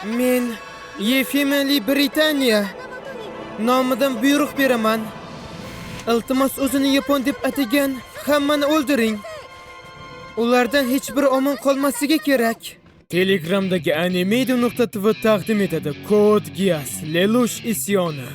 Men Yefimeli Britaniya nomidan buyruq beraman. Iltimos, o'zini yapon deb atagan hammani o'ldiring. Ulardan hech biri omon qolmasligi kerak. Telegramdagi animedia.tv taqdim etadi. Kod Geass Lelush isyoni.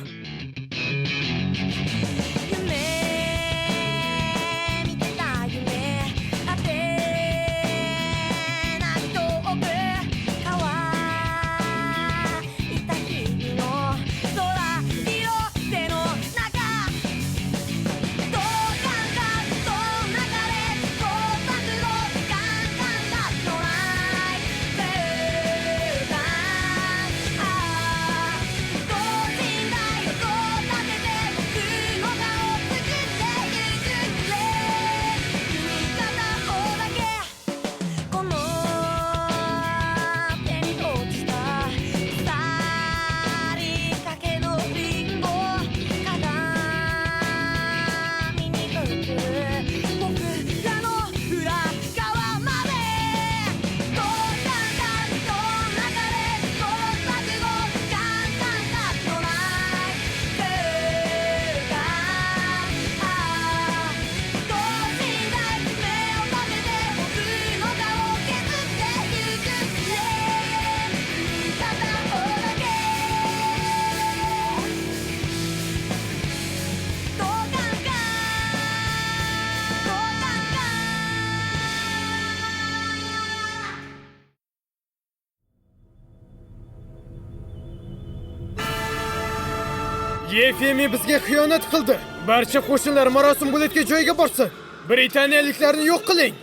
Yefimi bizga xiyonat qildi. Barcha qo'shinlar marosim bo'layotgan joyga borsin. Britaniyaliklarni yo'q qiling.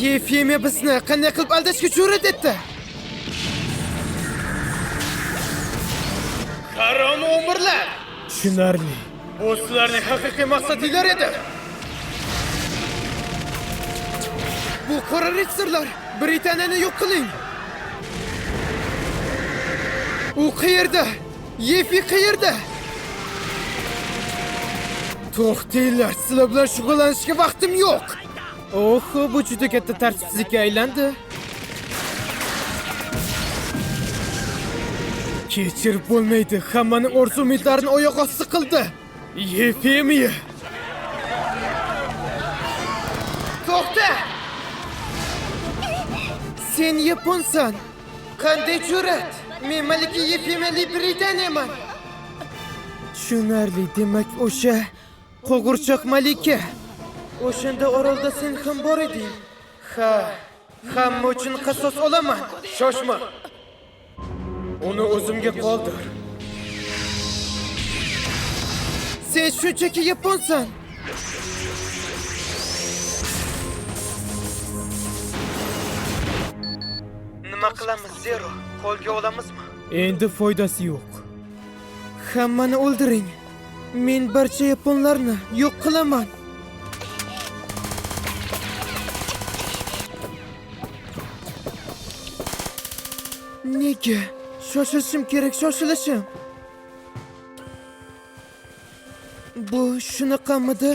Yefimi bizni qanday qilib aldashga jur'at etdi? Harom umrlar. Tushunarli. Bu sizlarning haqiqiy maqsadinglar edi. Bu qora ritsarlar, Britaniyani yo'q qiling. U qayerda? Yefi qayerda? To'xtanglar, sizlar bilan shug'ullanishga vaqtim yo'q. Oho, bu juda katta tartibsizlikka aylandi. Kechirib bo'lmaydi, hammaning orzu umidlarini oyoq osti qildi. Yefemiya. To'xta! Sen yaponsan. Qanday jur'at? Men malika Yefimeli Britaniyaman. Tushunarli, demak o'sha qo'g'irchoq malika. O'shanda orolda sen ham bor eding. Ha, hamma uchun qasos olaman. Shoshma. Uni o'zimga qoldir. Sen shunchaki yaponsan. Nima qilamiz, Zero? Qo'lga olamizmi? Endi foydasi yo'q. Hammani o'ldiring. Men barcha yaponlarni yo'q qilaman. Nega? Shoshilishim kerak, shoshilishim. Bu shunaqamidi?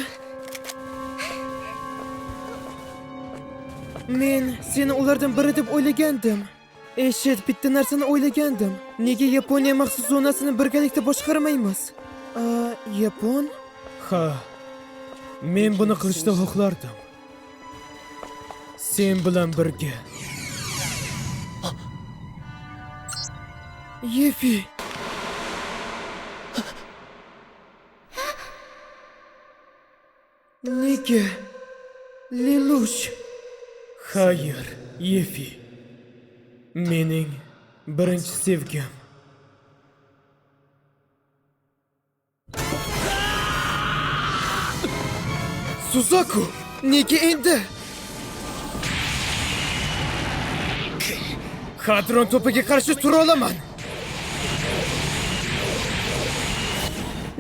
Men seni ulardan biri deb o'ylagandim. Eshit, bitta narsani o'ylagandim. Nega Yaponiya maxsus zonasini birgalikda boshqarmaymiz? Yapon? Ha. Men buni qilishni xohlardim. Sen bilan birga. Yefi. Nega? Lelush. Xayr, Yefi. Mening birinchi sevgim. Suzaku, nega endi? Hadron to'piga qarshi tura olaman.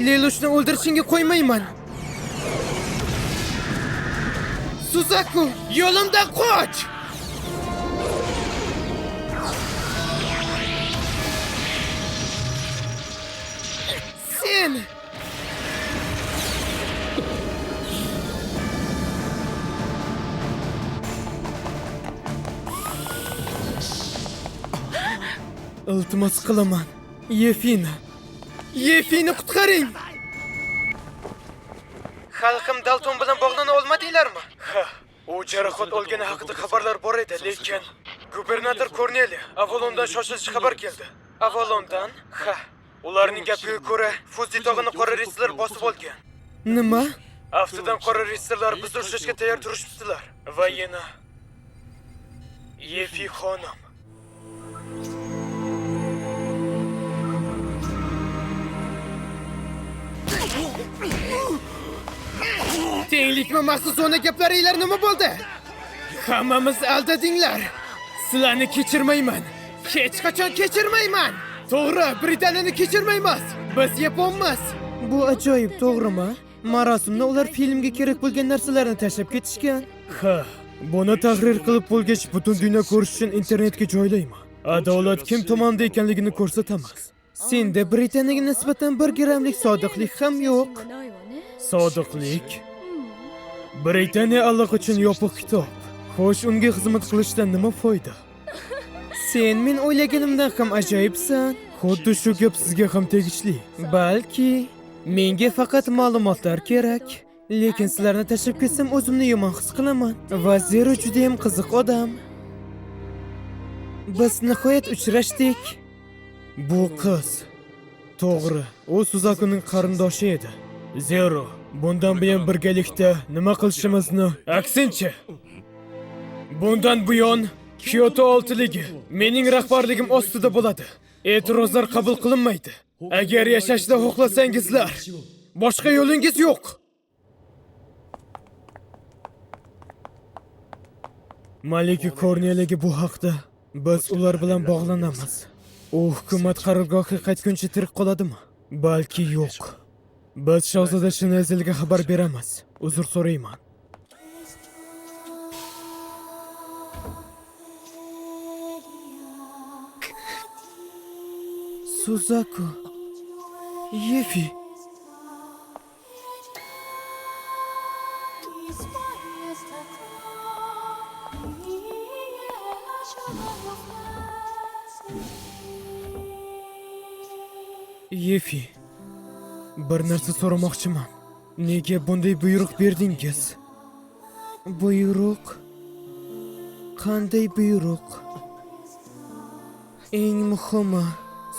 Lelushni o'ldirishingga qo'ymayman. Suzaku, yo'limdan qoch! Sen! Iltimos qilaman. Yefini. Yefini qutqaring. Xalqim Dalton bilan bog'lana olmadinglarmi? Ha, u jarohat olgani haqida xabarlar bor edi, lekin gubernator Korneli Avalondan shoshilinch xabar keldi. Avalondan? Ha. Ularning gapiga ko'ra, Fuzi tog'ini qora ritslar bosib olgan. Nima? Aftidan qora ritslar bizni ushlashga tayyor turishibdilar. Va yana Yefi xonim. Tenglikmi maxsus zona gaplaringlar nima bo'ldi? Hammamiz aldadinglar. Sizlarni kechirmayman. Hech qachon kechirmayman. To'g'ri, Britaniyani kechirmaymiz. Biz yaponmiz. Bu ajoyib, to'g'rimi? Marosimda ular filmga kerak bo'lgan narsalarni tashlab ketishgan. Ha, buni tahrir qilib bo'lgach butun dunyo ko'rish uchun internetga joylayman. Adolat kim tomonda ekanligini ko'rsatamiz. Senda Britaniyaga nisbatan 1 grammlik sodiqlik ham yo'q. Sodiqlik? Britaniya allaqachon yopiq kitob. Xo'sh, unga xizmat qilishdan nima foyda? Sen men o'ylaganimdan ham ajoyibsan. Xuddi shu gap sizga ham tegishli. Balki menga faqat ma'lumotlar kerak. Lekin sizlarni tashlab ketsam o'zimni yomon his qilaman. Va Zero juda ham qiziq odam. Biz nihoyat uchrashdik. Bu qiz. To'g'ri, u Suzakuning qarindoshi edi. Zero, bundan buyon birgalikda nima qilishimizni, aksincha. Bundan buyon Kyoto oltiligi mening rahbarligim ostida bo'ladi. E'tirozlar qabul qilinmaydi. Agar yashashni xohlasangizlar, boshqa yo'lingiz yo'q. Malika Korneliyaga bu haqda biz ular bilan bog'lanamiz. U hukumat qarorgohiga qaytguncha tirik qoladimi? Balki yo'q. Biz shahzoda Shinezelga xabar beramiz. Uzr so'rayman. Suzaku. Yefi. Yefi. Bir narsa so'ramoqchiman. Nega bunday buyruq berdingiz? Buyruq? Qanday buyruq? Eng muhimi,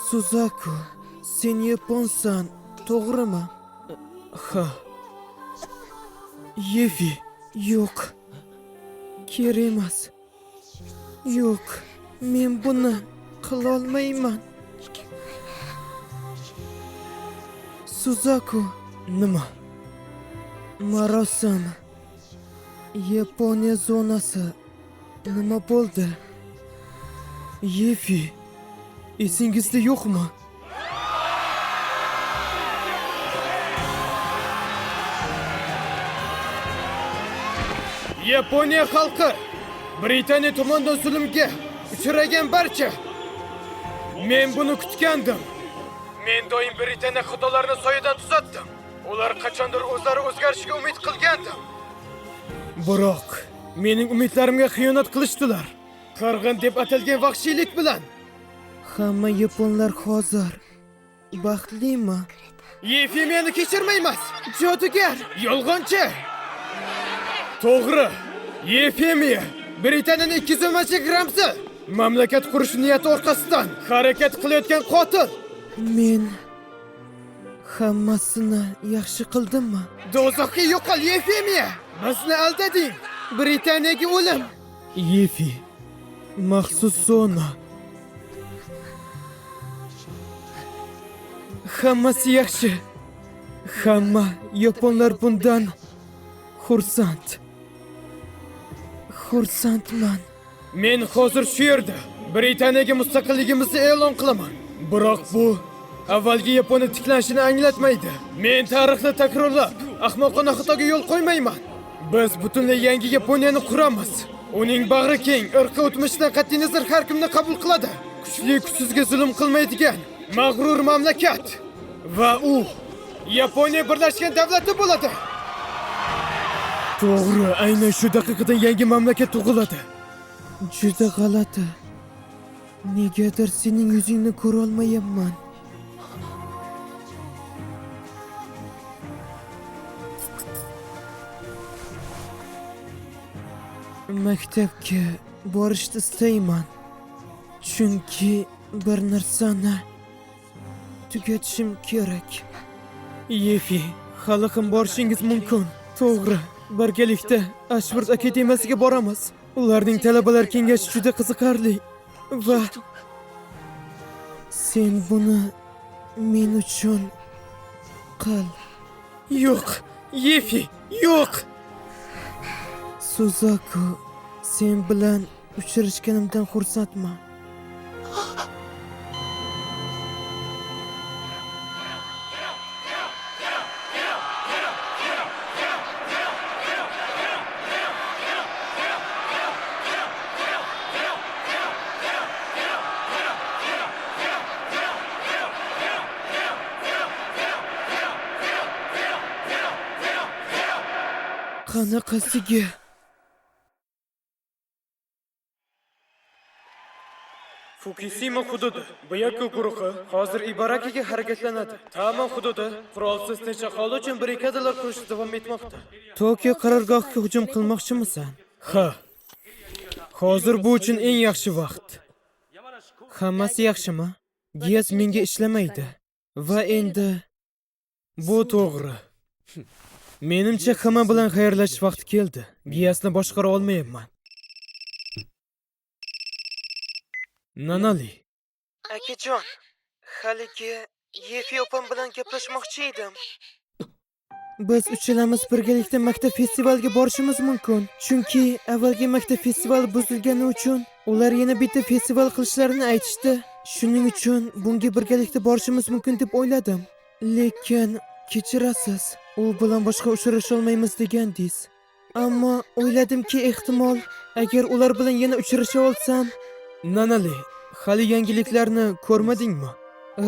Suzaku, sen yaponsan, to'g'rimi? Ha. Yefi, yo'q. Kerak emas. Yo'q, men buni qilolmayman. Suzaku, nima? Marosim. Yaponiya zonasi. Nima bo'ldi? Yefi, esingizda yo'qmi? Yaponiya xalqi Britaniya tomonidan zulmga uchragan barcha. Men buni kutgandim. Men doim Britaniya xatolarini soyadan tuzatdim. Ular qachondir o'zlari o'zgarishiga umid qilgandim. Biroq mening umidlarimga xiyonat qilishdilar. Qirg'in deb atalgan vahshiylik bilan. Hamma yaponlar hozir baxtlimi? Yefi meni kechirmaymiz. Jodugar, yolg'onchi. To'g'ri. Yefemiya Britaniyaning ikkiyuzlamachilik ramzi. Mamlakat qurish niyati orqasidan harakat qilayotgan qotil. Men hammasini yaxshi qildimmi? Do'zaxga yo'qol Yefemiya. Bizni aldading. Britaniyaga o'lim. Yefi, maxsus zona. Hammasi yaxshi. Hamma yaponlar bundan xursand. Xursandman. Men hozir shu yerda Britaniyaga mustaqilligimizni e'lon qilaman. Biroq bu avvalgi Yaponiya tiklanishini anglatmaydi. Men tarixni takrorlab, ahmoqona xatoga yo'l qo'ymayman. Biz butunlay yangi Yaponiyani quramiz. Uning bag'ri keng, irqi o'tmishidan qat'iy nazar har kimni qabul qiladi. Kuchli kuchsizga zulm qilmaydigan mag'rur mamlakat. Va u Yaponiya Birlashgan Davlati bo'ladi. To'g'ri, aynan shu daqiqada yangi mamlakat tug'iladi. Juda g'alati. Negadir sening yuzingni ko'ra olmayapman. Maktabga borishni istayman. Chunki bir narsani tugatishim kerak. Yefi, hali ham borishingiz mumkin. To'g'ri, birgalikda Ashford akademiyasiga boramiz. Ularning talabalar kengashi juda qiziqarli va sen buni men uchun qil. Yo'q, Yefi, yo'q. Suzaku, sen bilan uchrashganimdan xursandman. Qanaqasiga? Fukushima hududi Byaku guruhi hozir Ibarakiga harakatlanadi. Tama hududi qurolsiz tinch aholi uchun barrikadalar qurishda davom etmoqda. Tokio qarorgohiga hujum qilmoqchimisan? Ha. Hozir bu uchun eng yaxshi vaqt. Hammasi yaxshimi? Giyas menga ishlamaydi. Va endi bu to'g'ri. Menimcha hamma bilan xayrlashish vaqti keldi. Giyasni boshqara olmayapman. Nanali. Akajon, haligi Yefi opam bilan gaplashmoqchi edim. Biz uchalamiz birgalikda maktab festivaliga borishimiz mumkin. Chunki avvalgi maktab festivali buzilgani uchun ular yana bitta festival qilishlarini aytishdi. Shuning uchun bunga birgalikda borishimiz mumkin deb o'yladim. Lekin kechirasiz, u bilan boshqa uchrasha olmaymiz degandingiz. Ammo o'yladimki, ehtimol agar ular bilan yana uchrasha olsam. Nanali, hali yangiliklarni ko'rmadingmi?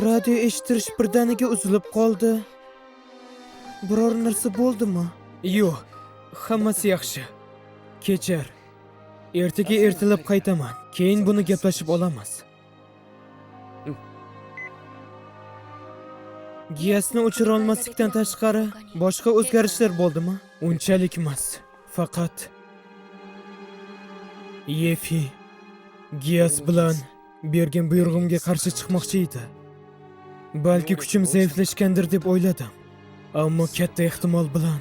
Radio eshittirish birdaniga uzilib qoldi. Biror narsa bo'ldimi? Yo'q, hammasi yaxshi. Kechir. Ertaga ertalab qaytaman. Keyin buni gaplashib olamiz. Giyasni o'chira olmaslikdan tashqari boshqa o'zgarishlar bo'ldimi? Unchalik emas. Faqat Yefi Giyas bilan bergan buyrug'imga qarshi chiqmoqchi edi. Balki kuchim zaiflashgandir deb o'yladim. Ammo katta ehtimol bilan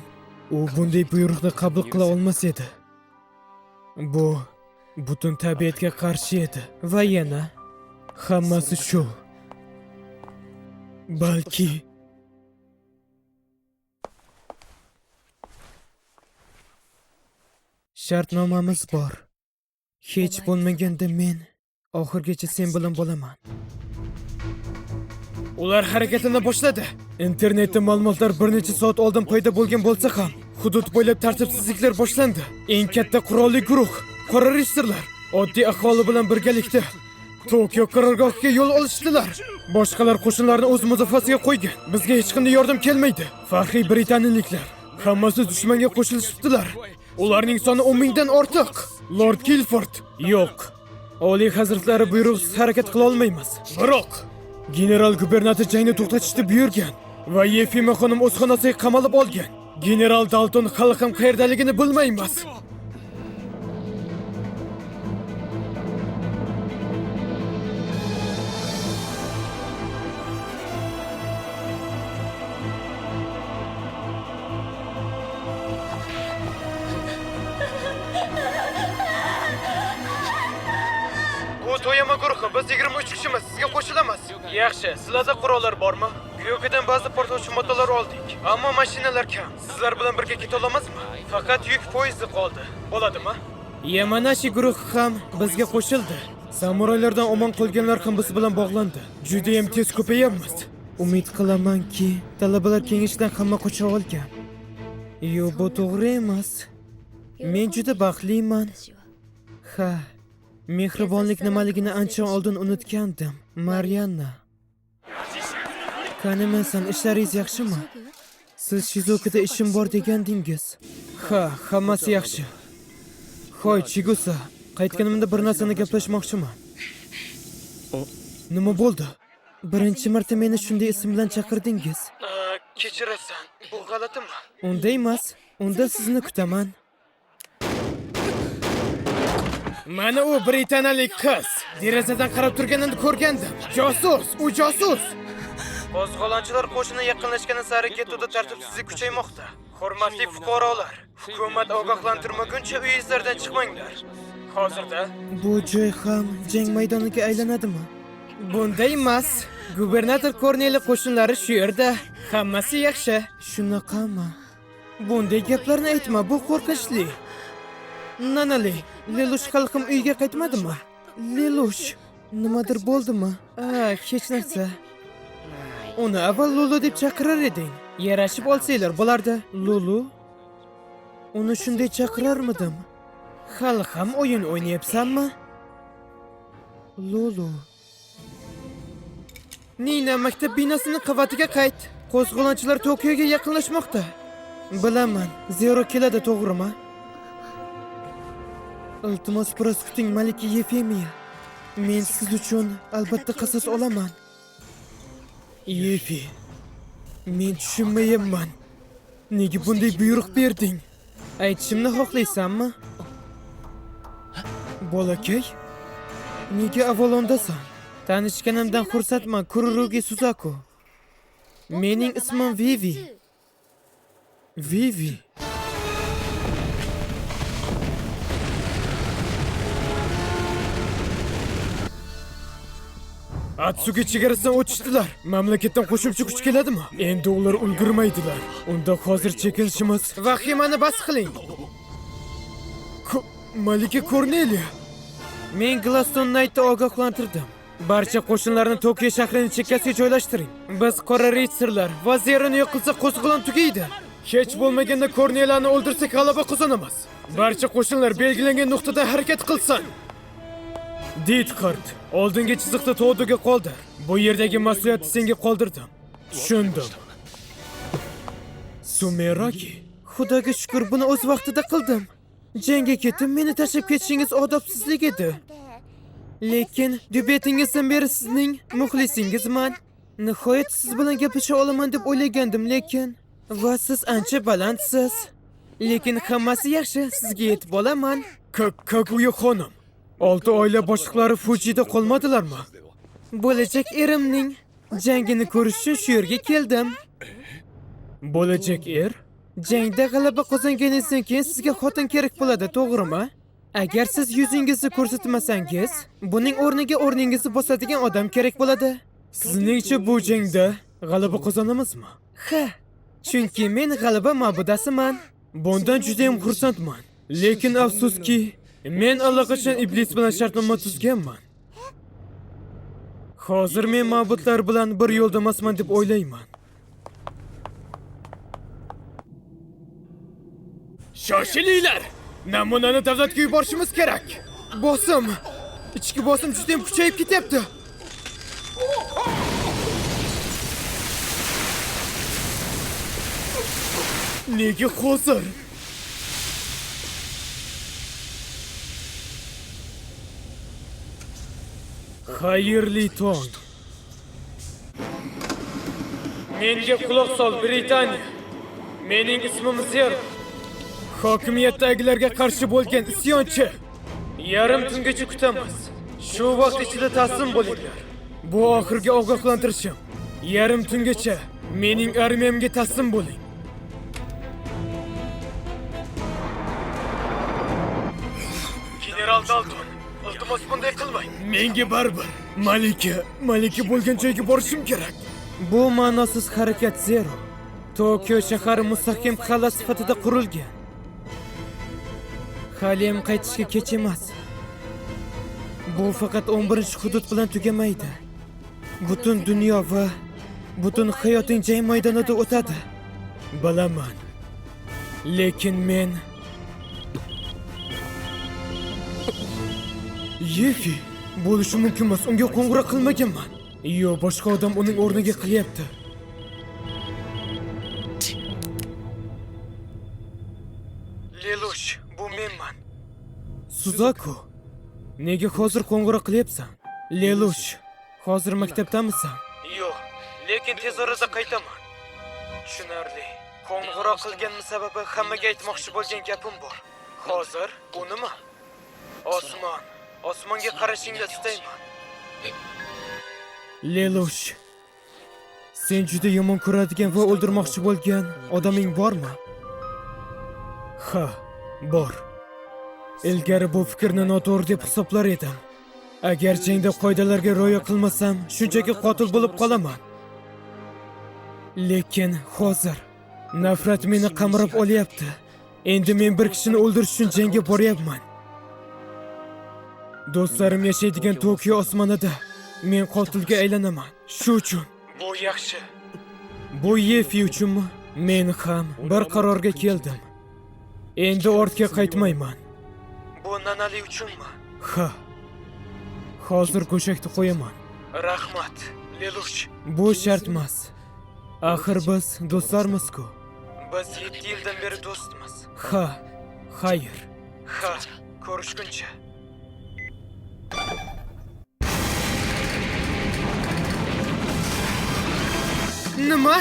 u bunday buyruqni qabul qila olmas edi. Bu butun tabiatga qarshi edi va yana hammasi shu. Balki shartnomamiz bor. Hech bo'lmaganda men oxirgacha sen bilan bo'laman. Ular harakatlana boshladi. Internetda ma'lumotlar bir necha soat oldin paydo bo'lgan bo'lsa ham, hudud bo'ylab tartibsizliklar boshlandi. Eng katta qurolli guruh, qora reyestrlar, oddiy aholi bilan birgalikda Tokio qarorgohiga yo'l olishdilar. Boshqalar qo'shinlarni o'z mudofaasiga qo'ygan. Bizga hech qanday yordam kelmaydi. Faxriy britaniyaliklar hammasi dushmanga qo'shilishibdilar. Ularning soni 10 mingdan ortiq. Lord Kilford, yo'q. Oliy hazratlari buyrug'siz harakat qila olmaymiz. Biroq general gubernator jangni to'xtatishni buyurgan va Yefima xonim o'z xonasiga qamalib olgan. General Dalton hali ham qayerdaligini bilmaymiz. Bu Toyama guruhi, biz 23 kishimiz, sizga qo'shilamiz. Yaxshi, sizlarda qurollar bormi? Gyokidan ba'zi portlovchi moddalar oldik, ammo mashinalar kam. Sizlar bilan birga keta olamizmi? Faqat yuk poyezdi qoldi. Bo'ladimi? Yamanashi guruhi ham bizga qo'shildi. Samuraylardan omon qolganlar ham biz bilan bog'landi. Juda ham tez ko'payamiz. Umid qilamanki, talabalar kengashidan hamma qocha olgan. Yo'q, bu to'g'ri emas. Men juda baxtliman. Ha. Mehribonlik nimaligini ancha oldin unutgandim. Marianna. Kanimasan, ishlaringiz yaxshimi? Siz Shizukada ishim bor degandingiz. Ha, hammasi yaxshi. Hoy, Chigusa, qaytganimda bir narsani gaplashmoqchiman. Nima bo'ldi? Birinchi marta meni shunday ism bilan chaqirdingiz. Kechirasan, bu g'alatimi? Unday emas. Unda sizni kutaman. Mana u britaniyalik qiz. Derazadan qarab turganini ko'rgandim. Josus, u josus. Qo'zg'olonchilar qo'shini yaqinlashgani sari gettoda tartibsizlik kuchaymoqda. Hurmatli fuqarolar, hukumat ogohlantirmaguncha uyingizlardan chiqmanglar. Hozirda bu joy ham jang maydoniga aylanadimi? Bunday emas. Gubernator Korneli qo'shinlari shu yerda. Hammasi yaxshi. Shunaqami? Bunday gaplarni aytma, bu qo'rqinchli. Nanali, Lelush hali ham uyga qaytmadimi? Lelush, nimadir bo'ldimi? Hech narsa. Uni avval Lulu deb chaqirar eding. Yarashib olsanglar bo'lardi. Lulu? Uni shunday chaqirarmidim? Hali ham o'yin o'ynayapsanmi? Lulu. Nina, maktab binosining qavatiga qayt. Qo'zg'olonchilar Tokioga yaqinlashmoqda. Bilaman, Zero keladi, to'g'rimi? Iltimos, biroz kuting, Malika Yefemiya. Men siz uchun albatta qasos olaman. Yefi, men tushunmayapman. Nega bunday buyruq berding? Aytishimni xohlaysanmi? Bolakay, nega Avalondasan? Tanishganimdan xursandman, Kururugi Suzaku. Mening ismim Vivi. Vivi. Atsugi chegarasidan o'tishdilar. Mamlakatdan qo'shimcha kuch keladimi? Endi ular ulgurmaydilar. Unda hozir chekinishimiz. Vahimani bas qiling. Malika Korneliya. Men Glaston Knightni ogohlantirdim. Barcha qo'shinlarni Tokio shahrining chekkasiga joylashtiring. Biz qora ritsarlar va Zeroni yo'q qilsa qo'zg'olon tugaydi. Hech bo'lmaganda Korneliyani o'ldirsak g'alaba qozonamiz. Barcha qo'shinlar belgilangan nuqtada harakat qilsin. Didxart, oldingi chiziqda Todoga qoldir. Bu yerdagi mas'uliyatni senga qoldirdim. Tushundim. Sumeraki, Xudoga shukr, buni o'z vaqtida qildim. Jangga ketib meni tashlab ketishingiz odobsizlik edi. Lekin debyutingizdan beri sizning muxlisingizman. Nihoyat siz bilan gaplasha olaman deb o'ylagandim, lekin va siz ancha balandsiz. Lekin hammasi yaxshi, sizga yetib olaman. Kaguya xonim, 6 oila boshliqlari Fujida qolmadilarmi? Bo'lajak erimning jangini ko'rish uchun shu yerga keldim. Bo'lajak er? Jangda g'alaba qozonganingizdan keyin sizga xotin kerak bo'ladi, to'g'rimi? Agar siz yuzingizni ko'rsatmasangiz, buning o'rniga o'rningizni bosadigan odam kerak bo'ladi. Sizningcha bu jangda g'alaba qozonamizmi? Ha, chunki men g'alaba ma'budasiman. Bundan juda ham xursandman. Lekin afsuski, men allaqachon iblis bilan shartnoma tuzganman. Hozir men ma'budlar bilan bir yo'lda emasman deb o'ylayman. Shoshilinglar! Namunani davlatga yuborishimiz kerak. Bosim, ichki bosim juda ham kuchayib ketyapti. Nega hozir? Xayrli tong. Menga quloq sol, Britaniya. Mening ismim Zero. Hokimiyatdagilarga qarshi bo'lgan isyonchi. Yarim tungacha kutamiz. Shu vaqt ichida taslim bo'linglar. Bu oxirgi ogohlantirishim. Yarim tungacha mening armiyamga taslim bo'ling. General Dalton, iltimos bunday qilmang. Menga baribir. Malika bo'lgan joyga borishim kerak. Bu ma'nosiz harakat Zero. Tokio shahari mustahkam qal'a sifatida qurilgan. Haliyam qaytishga kech emas. Bu faqat 11-hudud bilan tugamaydi. Butun dunyo va butun hayoting jang maydonida o'tadi. Bilaman. Lekin men Yefi, bo'lishi mumkin emas. Unga qo'ng'iroq qilmaganman. Yo, boshqa odam uning o'rniga qilyapti. Lelush, bu menman. Suzaku, nega hozir qo'ng'iroq qilyapsan? Lelush, hozir maktabdamisan? Yo'q, lekin tez orada qaytaman. Tushunarli. Qo'ng'iroq qilganim sababi hammaga aytmoqchi bo'lgan gapim bor. Hozir u nima? Osmon. Osmonga qarashingni istayman. Lelush, sen juda yomon ko'radigan va o'ldirmoqchi bo'lgan odaming bormi? Ha, bor. Ilgari bu fikrni noto'g'ri deb hisoblar edim. Agar jangda qoidalarga rioya qilmasam, shunchaki qotil bo'lib qolaman. Lekin hozir nafrat meni qamrab olyapti. Endi men bir kishini o'ldirish uchun jangga boryapman. Do'stlarim yashaydigan Tokio osmonida men qotilga aylanaman. Shu uchun. Bu yaxshi. Bu Yefi uchunmi? Men ham bir qarorga keldim. Endi ortga qaytmayman. Bu Nanali uchunmi? Ha. Hozir go'shakni qo'yaman. Rahmat, Lelush. Bu shart emas. Axir biz do'stlarmiz-ku. Biz 7 yildan beri do'stmiz. Ha, xayr. Ha, ko'rishguncha. Nima?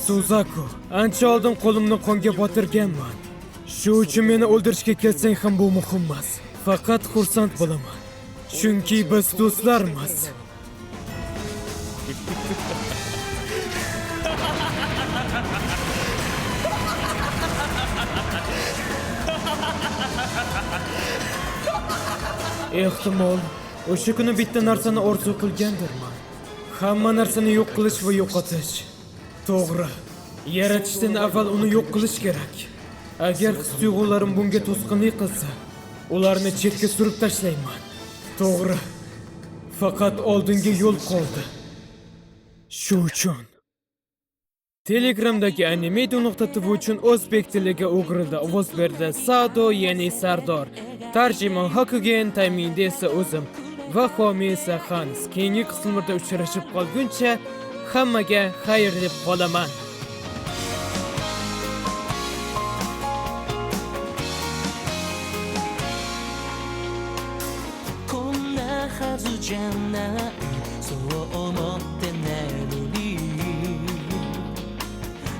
Suzaku, ancha oldin qo'limni qonga botirganman. Shu uchun meni o'ldirishga kelsang ham bu muhim emas. Faqat xursand bo'laman. Chunki biz do'stlarmiz. Ehtimol, o'sha kuni bitta narsani orzu qilgandirman. Hamma narsani yo'q qilish va yo'qotish. To'g'ri. Yaratishdan avval uni yo'q qilish kerak. Agar his-tuyg'ularim bunga to'sqinlik qilsa, ularni chetga surib tashlayman. To'g'ri. Faqat oldinga yo'l qoldi. Shu uchun Telegramdagi animedu.tv uchun o'zbek tiliga o'girildi. Ovoz berdi Sado, ya'ni Sardor. Tarjimon Hakugen, ta'minda esa o'zim va homiy esa Hans. Keyingi qismlarda uchrashib qolguncha hammaga xayr deb qolaman. こんなはずじゃないそう思って眠り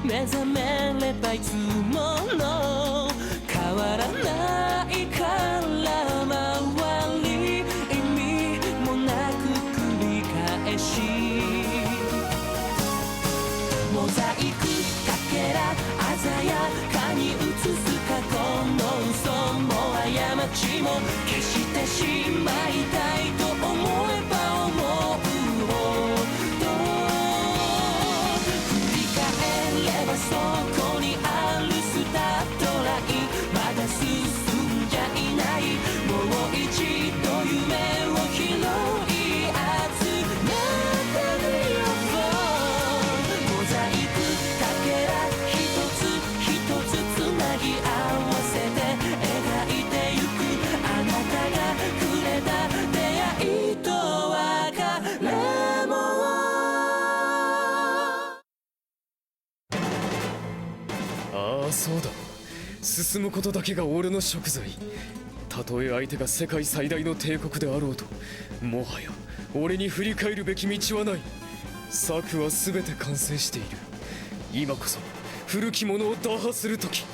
目覚めればいつもの変わらないから回り意味もなく繰り返しモザイクかけら鮮やかに映す過去の嘘も過ちも消してしまいたいと思えば思うほど振り返ればそこにあるスタートラインまだ進んじゃいないもう一度夢を拾い集めてみようモザイクかけら一つ一つつなぎ合わせて描いてゆくあなたがくれた出会いと別れも。ああ、そうだ。進むことだけが俺の食材。たとえ相手が世界最大の帝国であろうと、もはや俺に振り返るべき道はない。策は全て完成している。今こそ古きものを打破する時。